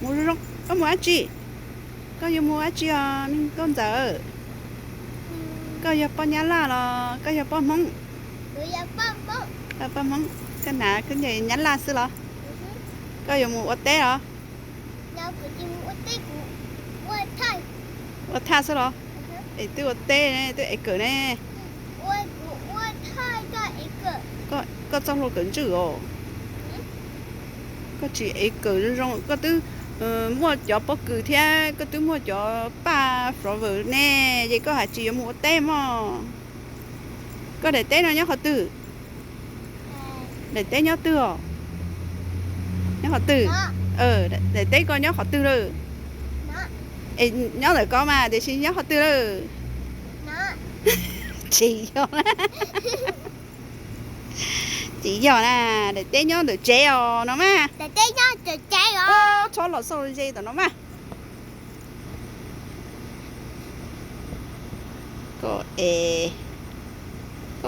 Mus zoo zoo, koj mus dab tsi? Koj yuav mus dab tsi os me nkauj ntxawm? Koj yog poj Nyab Laj los koj yog poj Hmoob? Koj poj Hmoob, koj hnav koj ncaws Nyab Laj xwb los? Koj yuav mus ua teb los? Ua thaj xwb los? Es twb ua teb ne, twb ev kawm ne. Koj txoj hlua kawm ntswj os. Koj tsis ev kawm zoo zoo, koj twb muaj cov pob kws thiab koj twb muaj cov paj flower ne, ces koj hais tsis yuav mus ua teb mog. Koj daim teb no nyob qhov twg? Daim teb nyob twg os? Nyob qhov twg? Daim teb koj nyob qhov twg lawm? Es nyob ntawm ko mas tiam sis nyob qhov twg lawm? Tsis yog, tsis yog na, daim teb nyob ntawm tsev os no mas. Txhob los xauj ze tom no mas. Koj es